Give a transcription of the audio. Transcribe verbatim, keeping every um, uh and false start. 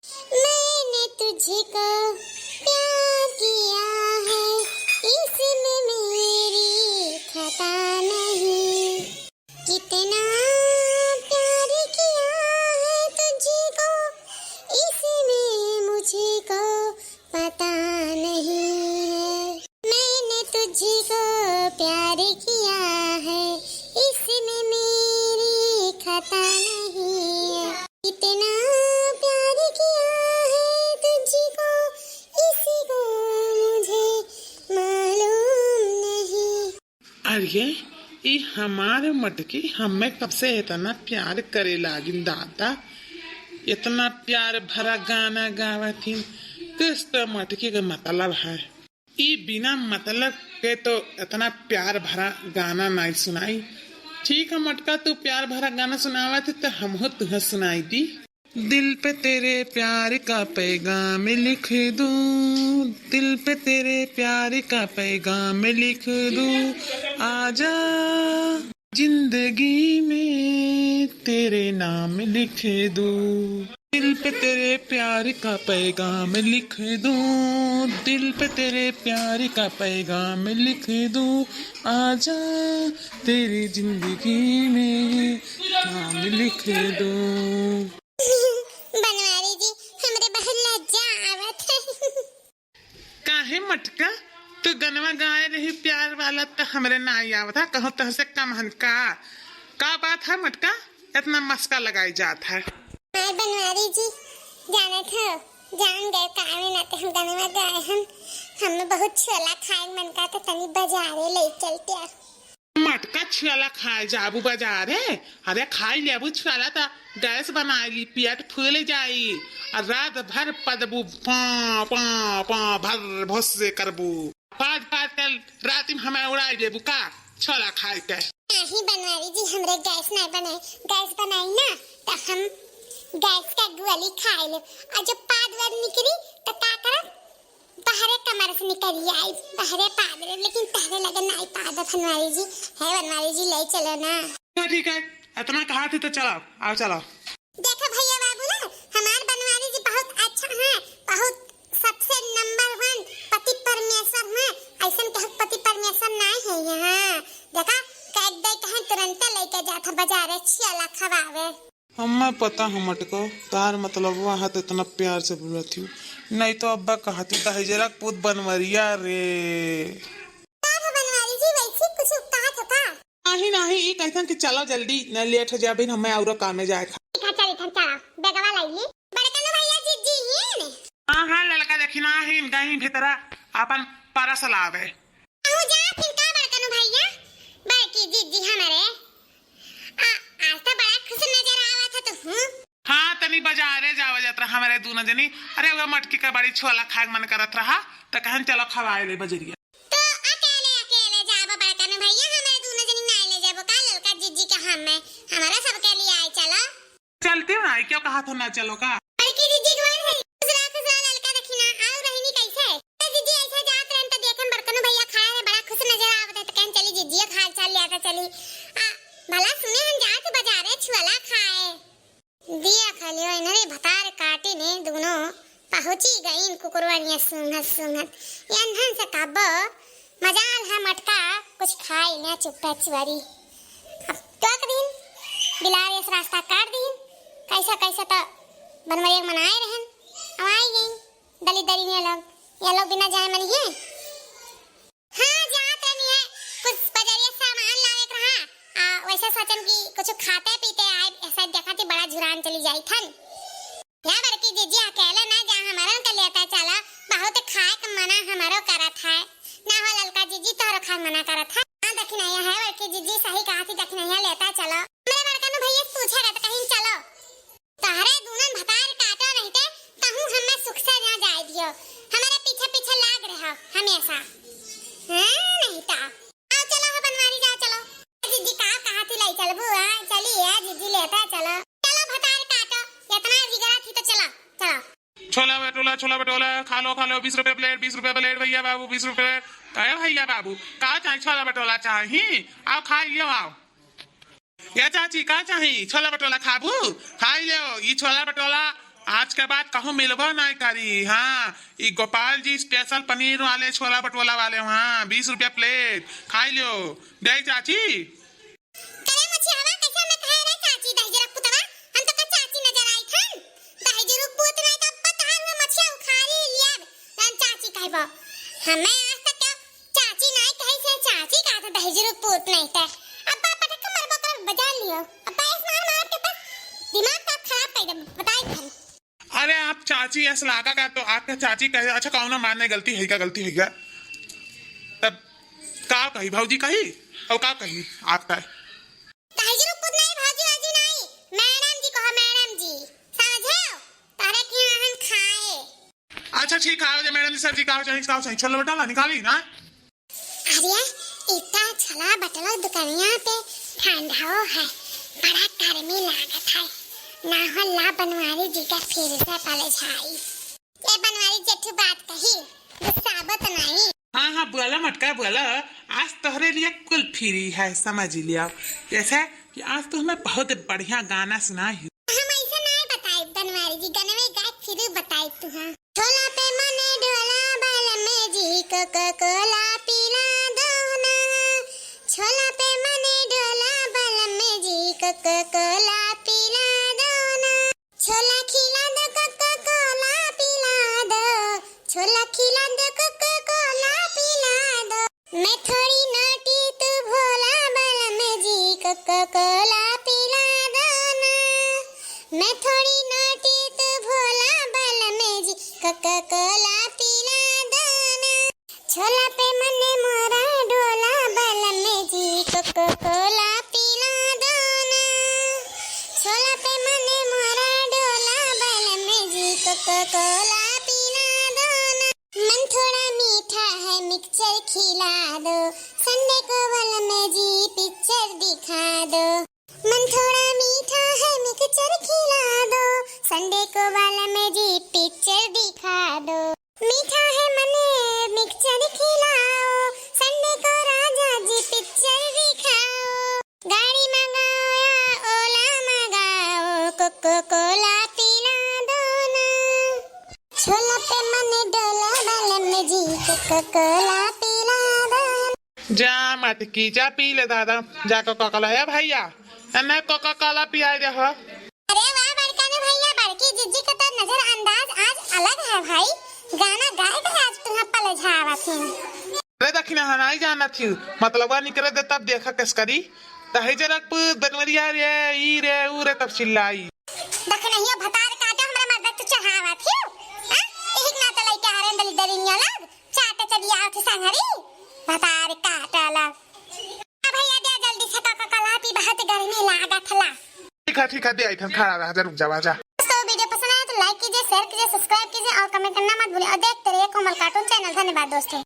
मैंने तुझको प्यार किया है, इसमें मेरी खता नहीं। कितना प्यार किया है तुझको, इसमें मुझको पता नहीं है। मैंने तुझको प्यार किया है, इसमें मेरी खता नहीं है। कितना प्यार किया है तुझको, इसको मुझे मालूम नहीं। अरे, ई हमार मटकी हमें कब से इतना प्यार करे लागिन दादा, इतना प्यार भरा गाना गावत हिन। कुछ तो मटकी के मतलब है। ई बिना मतलब के तो इतना प्यार भरा गाना नाई सुनाई। ठीक है मटका, तू प्यार भरा गाना सुनावत है तो हमहू तुहे सुनाई दी। दिल पे तेरे प्यार का पैगाम लिख दूं, दिल पे तेरे प्यार का पैगाम लिख दूं, आजा जिंदगी में तेरे नाम लिख दूं। दिल पे तेरे प्यार का पैगाम लिख दूं, दिल पे तेरे प्यार का पैगाम लिख दूं, आजा तेरी जिंदगी में नाम लिख दूं। बनवारी जी, हमरे बहुत लज्जा आवत है। काहे मटका, तू गनवा गाए रही प्यार वाला त हमरे नाई आवत है, कहूँ तहसे कम हन का? का बात है मटका, इतना मस्का लगाई जात है? हाय बनवारी जी, जानत हो, जान गए काहे ना ते हम गनवा गाए हन, हमें बहुत छोला खाए मन का, तो तनी बाजारे ले चलते आ। मटका छोला खाए जाबू बाजारे? अरे खाई लेबू छोला त गैस बनाई ली, पेट फूल जाई, और रात भर पदबू पा पा पा भर भोसे करबू। पाँच पाँच कल रात में हमें उड़ाई देबू का छोला खाए के? नहीं बनवारी जी, हमरे गैस नहीं बने, गैस बनाई ना तो हम गैस का गोली खाए ले, और जब पाद वाद निकली तो का करब? बहरे कमर से निकल आई, बहरे पाद रे, लेकिन तहरे लगे नहीं पाद बनवारी जी। है बनवारी जी, ले चलो ना। तो ठीक है, इतना कहा थी तो चलो, आओ चलो। देखो भैया बाबू ना, हमार बनवारी जी बहुत अच्छा है, बहुत सबसे नंबर वन पति परमेश्वर है। ऐसन कहत पति परमेश्वर नाय है यहाँ। देखा, कह दे कहे तुरंत लेके जात है बाजारे छियाला खवावे। हमें पता है मटको, तार मतलब वहाँ तो इतना प्यार से बोलत हूँ, नहीं तो अब्बा कहती दहेजरा पूत बनवरिया रे। का हो बनवारी जी, वैसे कुछ कहा था का? नाही, नाही, ई कैसन कि चलो जल्दी, न लेट हो जाबे, हमें औरो कामे जाए खा। ठीक है, चल, इधर चला, बेगवा लाई ली। बड़कन भैया, जिज्जी ही है ने? हाँ, हाँ, ललका देखी ना ही, गई भीतरा अपन परस लावे। कहूँ जा, फिर का बड़कन भैया? बड़की जिज्जी हमारे। आ, आज तो बड़ा खुश नजर आवा था तू, हूँ? हाँ, तनी बाजारे जावा जात रहा हमारे दूनो जनी। अरे, वो मटकी का बड़ी छोला खाए मन करत रहा, तो कहन चलो खवाए ले बजरिया। तो अकेले, अकेले जाबो बड़कन भैया, हमारे दूनो जनी नाई ले जाबो का? ललका जिज्जी के हम में, हमारा सबके लिए आए चलो। चलती हूँ ना, क्यों कहा था ना चलो का? बड़की जिज्जी के मन है, खुश रहा, खुश रहा, ललका देखी ना, आओ रहनी कैसे? तो जिज्जी ऐसे जात रहन तो देखन बड़कन भैया खाए रहे, बड़ा खुश नजर आवत है, तो कहन चली जिज्जी का हाल चाल लिया था चली। आ, भला सुने हम जात बाजारे छुअला खाए। दिया खा लियो इन्हरे भतार काटी ने दूनो पहुँची गईन कुकुरवनिया सूंघत सूंघत। एन्हन से कब्बो मजाल है मटका कुछ खाई ना चुप्पे चुअरी। अब टोक दीन, बिलार इस रास्ता काट दीन। कैसा कैसा तो बनवरिया मनाए रहन, अब आई गई दलिदरी में लोग, ये लोग बिना जाए मन ही। हाँ, जात रहनी है, कुछ बजरिया सामान लावे के रहा। आ, वैसे सोचन कि कुछ खाते पीते आए, ऐसा देखा थी बड़ा झुरान चली जाई थन। या बड़की जिज्जी अकेले ना जा, हमारन के लेता चला, बहुत खाए के मना हमारो करत है। ना हो ललका जिज्जी, तोहरो खाए मना करत है। हाँ, दखिनैया है, बड़की जिज्जी सही कहा थी, दखिनैया लेता चलो। मेरे बड़कन भैया से पूछेगा तो कहीं चलो। तहरे दूनन भतार काटो नहीं ते, तहूँ हमें सुख से ना जाए दियो। हमारे पीछे पीछे लाग रहो हमेशा। हाँ, नहीं तो। आओ चलो हो बनवारी, जाओ चलो। जिज्जी का कहा थी लाई चलबू, हाँ? चली है, जिज्जी लेता चलो। चलो भतार काटो, इतना जिगरा थी तो चलो, चलो। छोला भटूरा, छोला भटूरा, खा लो, खा लो, बीस रुपए प्लेट, बीस रुपए प्लेट भैया बाबू, बीस रुपए। काहे भैया बाबू, का चाही? छोला भटूरा चाही? आओ खाई लियो, आओ। या चाची, का चाही? छोला भटूरा खाबू? खाई लियो, ई छोला भटूरा आज के बाद कहूँ मिलबो नाहीं करी। हाँ, ई गोपाल जी स्पेशल पनीर वाले, छोला भटूरा वाले, हाँ, बीस रुपया प्लेट, खाई लियो। दे चाची। करे मछियावा, कैसे हमें कहे रे चाची दहिजरक पुतवा? हम तो का चाची नजर आई थन। दहिजरक पुत नहीं तो अब तहार में मछिया उखाड़ी लिया, हम चाची कहबो। हमें आज तक क्या चाची नहीं कही से चाची कहा था दहिजरक पुत नहीं तो। अब बाप पटक के मरबो कर बजा लियो। अब बाइस मार मार के बस दिमाग का खराब कर दे, बताई थन। अरे आप चाची ऐसा लागा का तो आपका चाची कहे, अच्छा कौनो माने गलती है का, गलती है का? तब का कही भौजी कही और का कही आपका? दहिजरक पुत नहीं, भौजी, भौजी नहीं, मैडम जी कहो, मैडम जी, समझे हो? तारे के यहाँ हम खाए। अच्छा ठीक है, आओ जे मैडम जी, सब्जी का हो चाही, का हो चाही, छोला भटूरा निकाली ना। अरे, इतना छोला भटूरा दुकानिया पे ठंडाओ है, बड़ा गर्मी लागत है, ना हो ला बनवारी जी का फिर से पलझाई। ए बनवारी जेठू बात कही, गुस्साबो तो नहीं। हाँ, हाँ, बोला मटका बोला, आज तोहरे लिए कुल फ्री है, समझ लिया। जैसे कि आज तो हमें बहुत बढ़िया गाना सुनाई हो। हम ऐसे नहीं बताई बनवारी जी, गनवे गाय फिर बताई तू। हाँ, छोला पे मने डोला बलम जी, कोका कोला पिला दो ना। छोला पे मने डोला बलम जी, कोका कोला पिला दो ना। छोला खिला दो, कोका कोला पिला दो। छोला खिला दो, कोका कोला पिला दो। मैं थोड़ी नॉटी तू भोला बलम जी, कोका कोला पिला दो ना। मैं थोड़ी नॉटी तू भोला बलम जी, कोका कोला पिला दो ना। छोला पे मने मोरा डोला बलम जी, कोका कोला पिला दो ना। छोला पे मने मोरा डोला बलम जी, कोका कोला पिला दो ना। मन थोड़ा मीठा है, मिक्सचर खिला दो, संडे को बलम जी पिक्चर दिखा दो। मन थोड़ा मीठा है, मिक्सचर खिला दो, संडे को बलम जी पिक्चर दिखा दो। मीठा है मने मिक्सचर खिलाओ, संडे को राजा जी पिक्चर दिखाओ। गाड़ी मंगाओ या ओला मंगाओ, कोका कोला पिला दो ना। छोला पे मने डोला बलम जी, कोका कोला पिला दो ना। जा मटकी, जा पी ले दादा, जा कोका कोला। ए भैया, एने कोका कोला पियाई दे हो। अरे वाह बड़का ने भैया, बड़की जिज्जी का तो नजरअंदाज आज अलग है भाई, गाना गाए के आज तुहाँ पलझावत हैं। अरे दखिना हनाई जाना थी, मतलबा निकरे दे तब देखा कस करी, दहिजरक पुत बनवरिया रे, ई रे, ऊ रे, तब चिल्लाई। दखिनहिया भतार काटे हमरा मर्द तू चढ़ावत हियो, हाँ? इहिक ना तो लइके हरेन दली दरिनिया लग, चाटे चली आवत ही संगरी, भतार काटा लग। आ भैया दे जल्दी से कोका कोला पी, बहुत गर्मी लागत ला। ठीक है, ठीक है, दे आई थन, खड़ा रह जा, रुक जा, जा। दोस्तों, वीडियो पसंद आया तो लाइक कीजिए, शेयर कीजिए, सब्सक्राइब कीजिए और कमेंट करना मत भूलिए और देखते रहिए कोमल कार्टून चैनल। धन्यवाद दोस्तों।